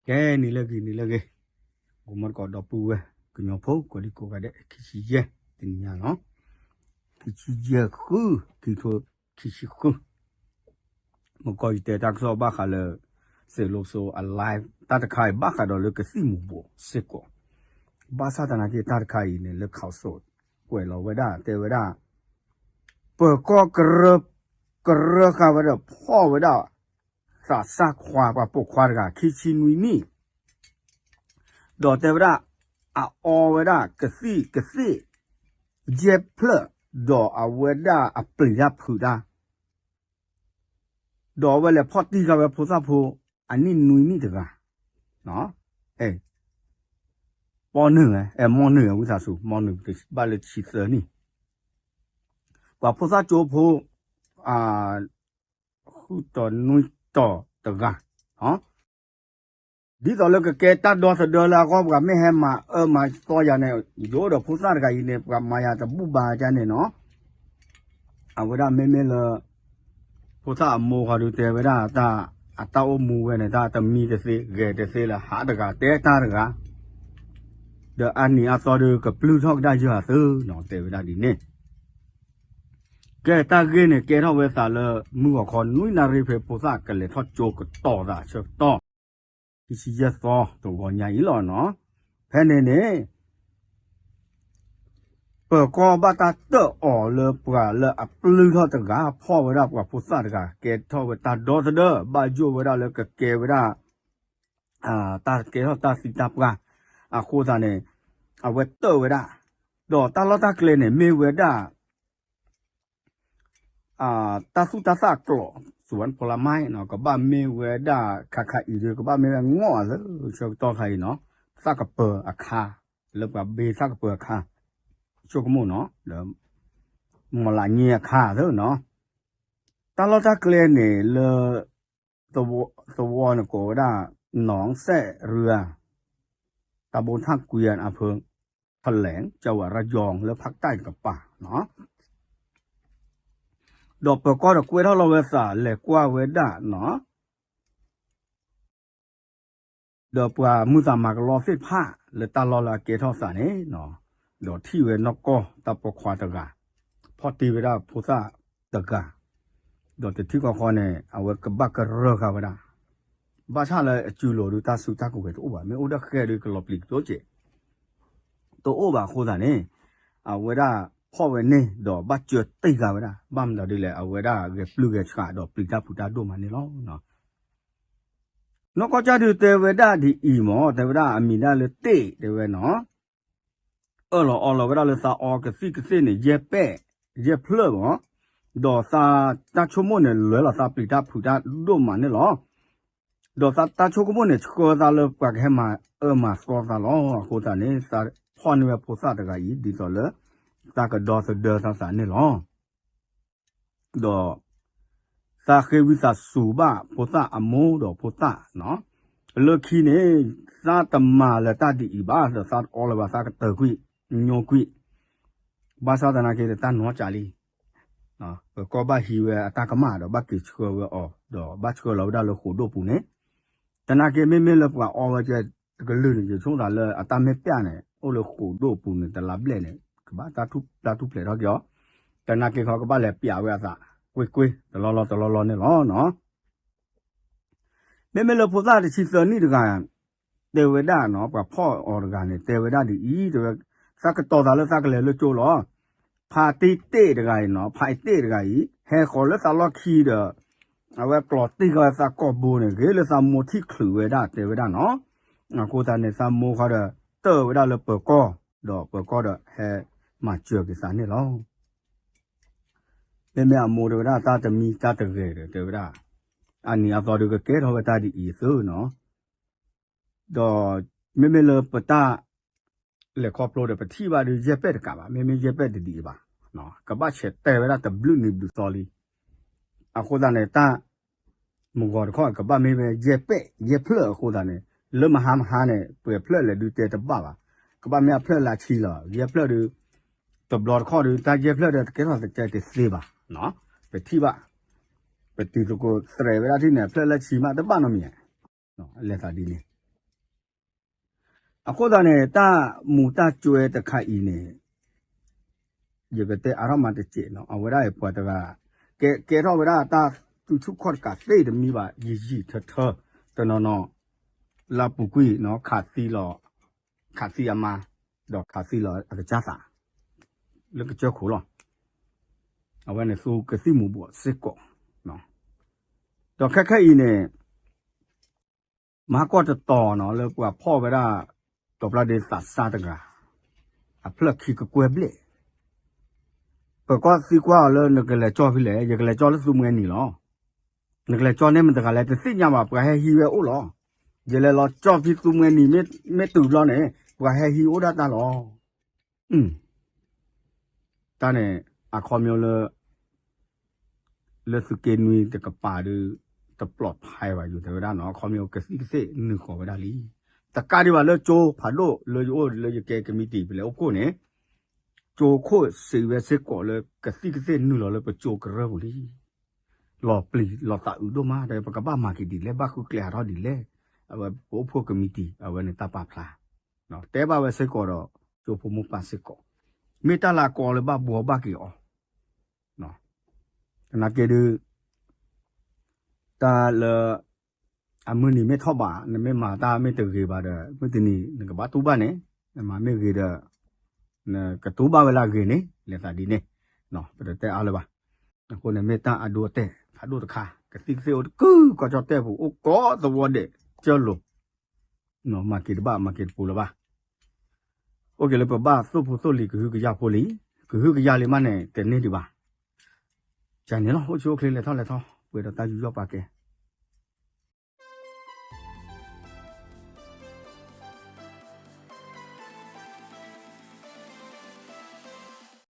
ကဲ နံၤလၢအဂ့ၤ နံၤလၢအဂ့ၤ, ဂီၤမီတကိးဒီပုၢ်ဝဲၢ် ကညီဖိ ကိးဒံကိးဂၤဒဲး ခံဆံယဲၢ်တနံၤညါလီၤ. ခံဆံယဲၢ်ဃု ခံထိ ခံဆံဃု, မ့ၢ်ကီၢ်ယတဲတၢ်ကစီၣ်ဘၣ်ဃးလၢ စ့လိစိအ live တၢ်တခါအံၤ ဘၣ်ဃးဒီးလၢကသံၣ်မူၤဘှီးစ့ၢ်ကီး, ဘၣ်ဆၣ်သနာ်က့တၢ်တခါအံၤန့ၣ် လၢခးစိး ကွဲးလီၤဝဲဒၣ် တဲဝဲဒၣ် ပၢၤကီၢ်ကရၢ ကရၢဃာ်ဝဲဒီးဖီၣ်ဝဲဒၣ် သးစၢ်ခွါ ပှၤပိာ်ခွါတဂၤ ခံဆံနွံနံၣ်, ဒီးတဲဝဲဒၣ် အအီဝဲဒၣ်ကသံၣ်ကသ့ၣ် ယဲၢ်ဖျၢၣ်, ဒီးအဝဲဒၣ်အပျံၤတၢ်ဖုးတၢ်, ဒီးအဝဲလဲၤဖီၣ်တံၢ်ဃာ်ဝဲဖိသၣ်ဖိ အနံၣ်နွံနံၣ်တဂၤ, အဲ ပီၣ်နုာ်ဝဲ အဲ မီၢ်နုာ်ဝဲ ဝံသးစူၤ မီၢ်နုာ် ဘၣ်လၢဆံသၢနံၣ်, ပှၤဖိသၣ်ကၠိဖိ ဃုတီၤနွံတီၤတဂၤ, ဒ်သိးလၢကကဲတၢ်ဒီသဒၢလၢအဂီၢ် ပှၤမ့ၢ်ဟဲမၤအၢမၤသီယၤန့ၣ် ယအိၣ်ဒီးဖိသၣ်တဂၤအံၤန့ၣ် ပှၤမၤယၤတဘူၣ်ဘါဒ်န့ၣ်နီၤ, အဝဲဒၣ်မ့မ့ၢ်လၢ ဖိသၣ်အမိၢ်ဃီဒုးတဲဝဲဒၣ် အတၢ်အိၣ်မူဝဲန့ၣ် တၢ်တမံတသ့ ဂဲၤတသ့လၢဟးတဂၤ တဲတၢ်တဂၤ, ဒီးအါနံၤအါသီဒုးကပျုၢ်ထီၣ်ကဒါယၢၤအသးနီၤ တဲဝဲဒၣ်ဒ်န့ၣ်, ကဲတၢ်ဂ့ၢ်န့ၣ် ကဲထီၣ်ဝဲသးလၢ မုၢ်ဂီၤခီနွံနၣ်ရံၣ်ဖဲဖိသၣ်ကလဲၤထီၣ်ကၠိကတီၤသးဆၢကတီၢ်, ခံဆံယဲၢ်သီတဂီၤညါအံၤလီၤနီၤ, ဖဲန့ၣ်န့ၣ် ပၢၤကီၢ်ဘၣ်တၢ်တၢၣ်အီၤလၢပှၤလၢအပျုၢ်ထီၣ်တဂၤ ဖီၣ်ဝဲဒၣ်ပှၤဖိသၣ်တဂၤ ကဲထီၣ်ဝဲတၢ်ဒီသဒၢ ဘၣ်ယိၣ်ဝဲဒၣ်လၢကကဲဝဲဒၣ် တၢ်ကဲထီၣ်တၢ်သံတၢ်ပှၢ်အဃိသတးန့ၣ် အဝဲတၢၣ်ဝဲဒၣ်, ဒီးတၢ်လီၢ်တၢ်ကျဲန့ၣ် မ့ၢ်ဝဲဒၣ် တၢ်သူၣ်တၢ်သၣ်အကျိး စဝၣ်ဖိလါမါနီၤ ကဘၣ်မ့ၢ်ဝဲဒၣ် ခါခါအံၤဒီး ကဘၣ်မ့ၢ်ဝဲငီၣ်အသး ဆၢကတီၢ်ခါအံၤနီၤ သၣ်ကပၢၤအခါ လၢပှၤဘ့သၣ်ကပၢၤအခါ ဆိကမိၣ်နီၤ ဒီး မီၢ်လးည့အခါသ့နီၤ တၢ်လီၢ်တၢ်ကျဲန့ၣ်လၢ သဝီန့ၣ်ကိးဝဲဒၣ် နီၢ်စဲးရူၤ တၢ်ဘိထၣ်ကွံအဖၢ ဖလဲၣ် ကၠၢဝးရယီၤ လၢဖးတၢ်တကပၤနီၤ ဒီးပၢၤကီၢ်ဒီးကွဲထီၣ်လီၤဝဲသး လဲၤကွၢ်ဝဲဒၣ်နီၤ ဒီးပှၤမုၢ်သးမၤကလီသ့ၣ်တဖၣ် လၢတၢ်လီၢ်လၢအကဲထီၣ်သးန့ၣ်နီၤ ဒီးထံၣ်ဝဲနီၢ်ကီၢ်တၢ်ပိာ်ခွါတဂၤ ဖီၣ်တံၢ်ဝဲဒၣ်ဖိသၣ်တဂၤ ဒီးတထံၣ်ဃီဃီန့ၣ် အဝဲကဘၣ်ကရၢဃာ်ဝဲဒၣ် ဘၣ်ဆၣ်လၢအစုလိၤဒုးတၢ်စုတၢ်ကဝဲၤတအိၣ်ဘၣ် မ့ၢ်အိၣ်ဒီးဃဲဒုးကလီၤပျံၤကတိကဲး တအိၣ်ဘၣ်အဃိသတးန့ၣ် အဝဲဒၣ်ဖီၣ်ဝဲန့ၣ် ဒီးဘၣ်စၢၤတံၢ်ဃာ်ဝဲဒၣ် ဘၣ်မနုၤဒ်လဲၣ် အဝဲဒၣ်ဂဲၤပျုၢ်ဂဲၤဆှးဒီးပျံၤတၢ်ဖုးတၢ်ဒိၣ်မးန့ၣ်လီၤ. နီၢ်ကီၢ်ကၢ်ဒုးတဲဝဲဒၣ်ဒ်အံၤမ့ၢ် တဲဝဲဒၣ်အမံၤဒၣ်လၢတ့ၢ်တဲဝဲနီၤ အၢၣ်လီၤအီလီၤဝဲဒၣ်လၢသးအီကသံၣ်ကသ့ၣ်န့ၣ် ယဲၢ်ပဲၣ် ယဲၢ်ဖျၢၣ်မ့ၢ် ဒီးသးတၢ်ဆိကမိၣ်န့ၣ် လဲၤလီၤသးပျံၤတၢ်ဖုးတၢ်ဒိၣ်မးန့ၣ်လီၤ. ဒီးသးတၢ်ဆိကမိၣ်န့ၣ် ဆှၢသးလၢပှၤကဟဲမၤအၢမၤသီသးလီၤ. အဃိသတးန့ၣ် သးဖီၣ်န့ၢ်ဝဲဖိသၣ်တဂၤအံၤ ဒ်သိးလၢ သးကဒီသဒၢသးသးန့ၣ်လီၤ. ဒီး သးဃ့ဝံသးစူၤဘၣ်ဖိသၣ်အမိၢ်ဒီးဖိသၣ်နီၤ လၢခံန့ၣ် သးတမၤလၢၤတၢ်ဒ်အံၤဘၣ် ဒီးသးတအီလၢၤဘၣ် သးကတၢၢ်ကွံာ် ညိကွံာ် ဘၣ်ဆၣ်သနာ်က့ဒီးတၢ်နီၢ်ကၠးလံ ပၢၤကီၢ်ဘၣ်ဟံးဝဲအတၢ်ကမၣ်ဒီးဘၣ်က့ၤဆှၢဝဲအီၤ ဒီးဘၣ်ဆှၢလီၤဝဲဒၣ်လၢဃိာ်ဒိၣ်ပူၤန့ၣ် သနာ်က့မ့မ့ၢ်လၢပှၤအီဝဲကဲတကလုာ်န့ၣ် ယဆိကမိၣ်သးလၢအတၢ်မဲာ်ပျၢ်န့ၣ် အိၣ်လၢဃိာ်ဒိၣ်ပူၤန့ၣ် တလါဘျဲၣ်န့ၣ် ကဘၣ်တၢ်ထူၣ်ဖျဲးထီၣ်က့ၤအီၤ သနာ်က့ခီကဘၣ်လဲၤပျးဝဲအသး ကွ့ၢ်ကွ့ၢ် တလီၢ်လီၢ်တလီၢ်လီၢ်န့ၣ်လီၤ. မ့မ့ၢ်လၢဖိသၣ်တဆံသၢနံၣ်တဂၤ တဲဝဲဒၣ်နီၤ ပှၤဖီၣ်အီၤတဂၤန့ၣ် တဲဝဲဒၣ်ဒ်အံၤ တဲဝဲ သးကတီၤသးလၢသးကလဲၤလၢကၠိလီၤ. ဖါတံၢ်တ့ၢ်တဂၤအံၤနီၤ ဖါအံၣ်တ့ၢ်တဂၤအံၤ ဟဲဃီၤလၢသးလီၢ်ခံဒီး အဝဲကျီၤတံၢ်ဃာ်ဝဲသးကိာ်ဘိန့ၣ် ဂ့ၤလၢသးမိၢ်ထံၣ်ချုးဝဲဒၣ်တဲဝဲဒၣ်နီၤ. အဃိသတးန့ၣ် သးမိၢ်ဃီဒီး တၢၢ်ဝဲဒၣ်လၢပၢၤကီၢ် ဒီးပၢၤကီၢ်ဒီးဟဲမၤစၢၤက့ၤသးန့ၣ်လီၤ. မ့မ့ၢ်အမိၢ်တဲဝဲဒၣ်တၢ်တမံတၢ်တဂဲၤဒီးတဲဝဲဒၣ် အနံၤအသီဒုးကကဲထီၣ်ဝဲတၢ်ဒ်အံၤအသိးနီၤ. ဒီးမ့မ့ၢ်လၢပတၢ်လဲၤခီဖျိဒီး ပထံၣ်ဘၣ်ဒုးယဲၢ်ပဲၣ်တကးဘၣ် မ့မ့ၢ်ယဲၢ်ပဲၣ်တဒ်အံၤဘၣ် ကဘၣ်ဆဲးတဲဝဲဒၣ်တဘျုးနံၤဘျုးသီလံ. အဃိသတးန့ၣ် တၢ်မုၢ်ဂီၤတခီ ကဘၣ်မ့ၢ်ဝဲယဲၢ်ပဲၣ်ယဲၢ်ဖျၢၣ်အဃိသတးန့ၣ် လၢမဟါမဟါန့ၣ် ပှဲၤဖျၢၣ်လဲၣ်ဒုးတဲတဘၣ်ဘၣ်. ကဘၣ်မ့ၢ်အဖျၢၣ်လၢအဆံလီၤ ယဲၢ်ဖျၢၣ်ဒုး တဘျီတခီၣ်ဒုး တၢ်ယဲၢ်ဖျၢၣ်ဒီးတကဲထီၣ်တကဲတသ့ဘၣ်. ပထံၣ်ဘၣ် ပတုၤသကိးသရဲးဝဲဒၣ်ထံၣ်န့ၣ် အဖျၢၣ်လၢဆံမးတဘၣ်နီတမံၤ လဲၤသးဒ်န့ၣ် အဃိသတးန့ၣ် တၢ်မူၤတၢ်ကွဲတခါအံၤန့ၣ် ယကတဲအါထီၣ်မးတစဲးနီၤ, အဝဲဒၣ်အံၤပှၤတဂၤ ကဲ ကဲထီၣ်ဝဲဒၣ်တၢ်သူၣ်ဆူၣ်ခီၣ်တကးသ့ၣ်တမံၤဘၣ် ယံာ်ယံာ်ထၢထၢ တနီၤနီၤ လၢအပူၤကွံာ်နီၤ ခးသံလီၤ ခးသံအမါ ဒီးခးသံလီၤအကစၢ်သး လၢကစၢၢ်ခိၣ်လီၤ. အဝဲန့ၣ်သူကသံၣ်မူၤဘှီးစ့ၢ်ကီး ဒီးခဲခဲအံၤန့ၣ် မၤဟါကီၢ်တတီၤနီၤ လၢပှၤဖီၣ်ဝဲဒၣ် တီၤပျၢ်ဒ့သးစၢ်တဂၤ အဖျၢၣ်ခံကကွဲၢ်ဘျဲၣ် ပကွၢ်သံကွၢ်အီၤလၢနကလဲၤကၠီၣ်ဖဲလဲၣ်, ယကလဲၤကၠီၣ်လၢသူမှဲနံၤလီၤ. နကလဲၤကၠီၣ်န့ၢ်မတၤတဂၤလဲၣ် တသ့ၣ်ညါဘၣ် ပှၤဟဲဟံးဝဲအိၣ်လီၤ. ယလဲၤလီၤကၠီၣ်ဖဲသူမှဲနံၤ မ့ၢ်တုၤဘျီန့ၣ် ပှၤဟဲဟံးအိၣ်ဒၣ်တၢ်လီၤ. တၢ်န့ၣ် အခီပညီလၢ လၢသုးက့နွံတကပၤဒီး တပျီၣ်ဖဲဘၣ်ယိၤတဲဝဲဒၣ်နီၤ အခီပညီကသံၣ်ကသ့ၣ်နုာ်ဃီၤဝဲဒၣ်လံ. တကးဒံးဘၣ်လၢကၠိဖးဒိၣ်လၢယအိၣ်လၢယကဲကမံးတံာ် ပလဲၤအိၣ်ဖှိၣ်န့ၣ် ကၠိခိၣ်စံးဝဲစ့ၢ်ကီးလၢကသံၣ်ကသ့ၣ်နုာ်လီၤလၢပကၠိကရၢပူၤလံ. လီၤပျံၤလီၤသးအုးဒိၣ်မး ဒီးပကဘၣ်မၤက့ၤဒ်လဲၣ် ဘၣ်ဃုကျဲဟးထီၣ်ဒ်လဲၣ်. အဝဲပအိၣ်ဖှိၣ်ကမံးတံာ် အဝဲန့ၣ်တၢ်ပာ်ဖျါ တဲဘၣ်ဝဲစ့ၢ်ကီးဒီး ကၠိဖိမိၢ်ပၢ်စ့ၢ်ကီး မ့ၢ်တၢ်လၢအကီလၢဘၣ်ဘှီဘၣ်က့ၤအီၤ သနာ်က့ဒုး တၢ်လၢ အမုၢ်နံၤမ့ၢ်ထီၣ်ဘး နမ့ၢ်မၤတၢ်မ့ၢ်တဂ့ၤဘၣ်ဒီး မုၢ်တနံၤနကဘၣ်တူၢ်ဘၣ်န့ၣ် နမၤမ့ၢ်ဂ့ၤဒီး နကတူၢ်ဘၣ်ဝဲလၢအဂ့ၤန့ၣ် လဲၤသးဒ်န့ၣ် ပတတဲအါလၢၤဘၣ်. အဃိန့ၣ်မ့ၢ်တၢ်အဒိအတဲာ်ဖးဒိၣ်တခါ ကသံၣ်ကသ့ၣ်အိၣ်တကုၢ်ကီၢ်ကၠီၣ်တဲၣ်ပူၤ အိၣ်ကိးသဝီဒဲးကၢၢ်လိၤ မၤက့ၤတဘၣ်မၤက့ၤတပူၤလၢၤဘၣ်. အိၣ်က့ၤလၢပဘၣ်သိၣ်ဖိသိၣ်လံၤကဟုကယာ်ဖိလံ, ကဟုကယာ်လံမးန့ၣ် တန့ၢ်ဒံးဘၣ်. ကန့ၣ်လီၤ အိၣ်ဆူၣ်အိၣ်ချ့လဲၤထီၣ်လဲၤထီ ပှဲၤဒီးတၢ်ယူးယီၣ်ပာ်ကဲ